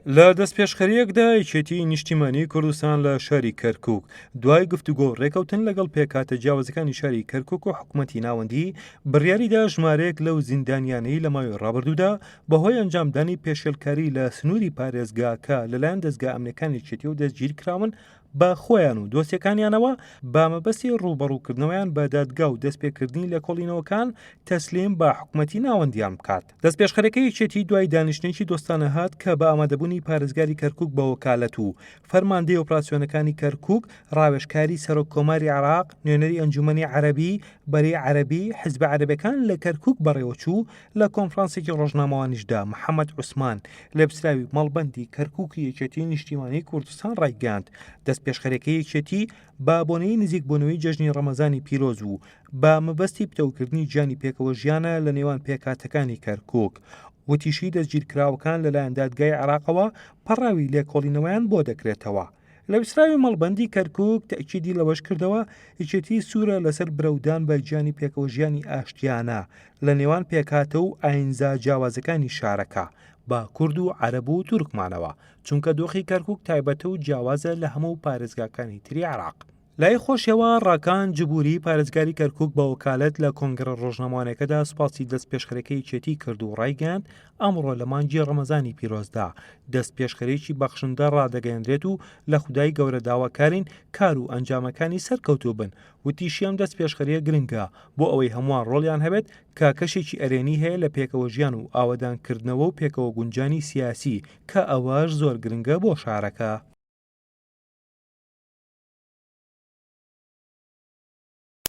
لە دەستپێشخەرییەکدا یەکێتیی نیشتیمانیی کوردستان لە شاری کەرکووک دوای گفتوگۆ و رێکەوتن لەگەڵ پێکهاتە جیاوازەکانی شاری کەرکووک و حکومەتی ناوەندی بڕیاریدا ژمارەیەک لەو زیندانیانەی لە ماوەی رابردوودا بەهۆی ئەنجامدانی پێشێلکاری لە سنووری پارێزگاکە لەلایەن دەزگا ئەمنیەکانی یەکێتیەوە دەستگیرکراون بە خۆیان و دۆسیەکانیانەوە بە مەبەستی ڕووبەڕووکردنەوەیان بە دادگا و دەستپێکردنی لێکۆڵینەوەکان تەسلیم بە حکومەتی ناوەندیان بکات. دەستپێشخەرەکەی یەکێتی دوای دانیشتنێکی دۆستانە هات کە بە ئامادەبوونی پارێزگاری کەرکوک بە وەکالەت و فەرماندەی ئۆپراسیۆنەکانی کەرکوک، ڕاوێژکاری سەرۆک کۆماری عێراق، نوێنەری ئەنجومەنی عەرەبی، بەرەی عەرەبی، حزبە عەرەبەکان لە کەرکوک بەڕێوەچوو، لە کۆنفرانسێکی ڕۆژنامەوانیشدا محەمەد عوسمان، لێپرسراوی مەڵبەندی کەرکوکی یەکێتی نیشتیمانی کوردستان ڕایگەیاند، دەستپێشخەرەکەی یەکێتی بە بۆنەی نزیکبوونەوەی جەژنی ڕەمەزانی پیرۆز و بە مەبەستی پتەوکردنی گیانی پێکەوەژیانە لە نێوان پێکهاتەکانی کەرکوک، وتیشی دەستگیرکراوەکان لەلایەن دادگای عێراقەوە پەڕاوی لێکۆڵینەوەیان بۆ دەکرێتەوە. لێپرسراوی مەڵبەندی کەرکوک تەئکیدی لەوەش کردەوە، یەکێتی سوورە لەسەر برەودان بە گیانی پێکەوەژیانی ئاشتیانە لە نێوان پێکهاتە و ئاینزا جیاوازەکانی شارەکە بە کورد و عەرەب و تورکمانەوە، چونکە دۆخی کەرکوک تایبەتە و جیاوازە لە هەموو پارێزگاکانی تری عێراق. لای خۆشیەوە ڕاکان جبوری پارێزگاری کەرکوک بە وەکالەت لە کۆنگرە ڕۆژنامەوانیەکەدا سوپاسی دەستپێشخەرەکەی یەکێتی کرد و ڕایگەیاند ئەمڕۆ لە مانگی ڕەمەزانی پیرۆزدا دەستپێشخەرێکی بەخشندە ڕادەگەیەنرێت و لە خودای گەورە داواکارین کار و ئەنجامەکانی سەرکەوتوو بن وتیشی ئەم دەستپێشخەریە گرنگە بۆ ئەوەی هەمووان ڕۆڵیان هەبێت کە کەشێکی ئەرێنی هەیە لە پێکەوەژیان و ئاوەدانکردنەوە و پێکەوەگونجانی سیاسی کە ئەوەش زۆر گرنگە بۆ شارەکە.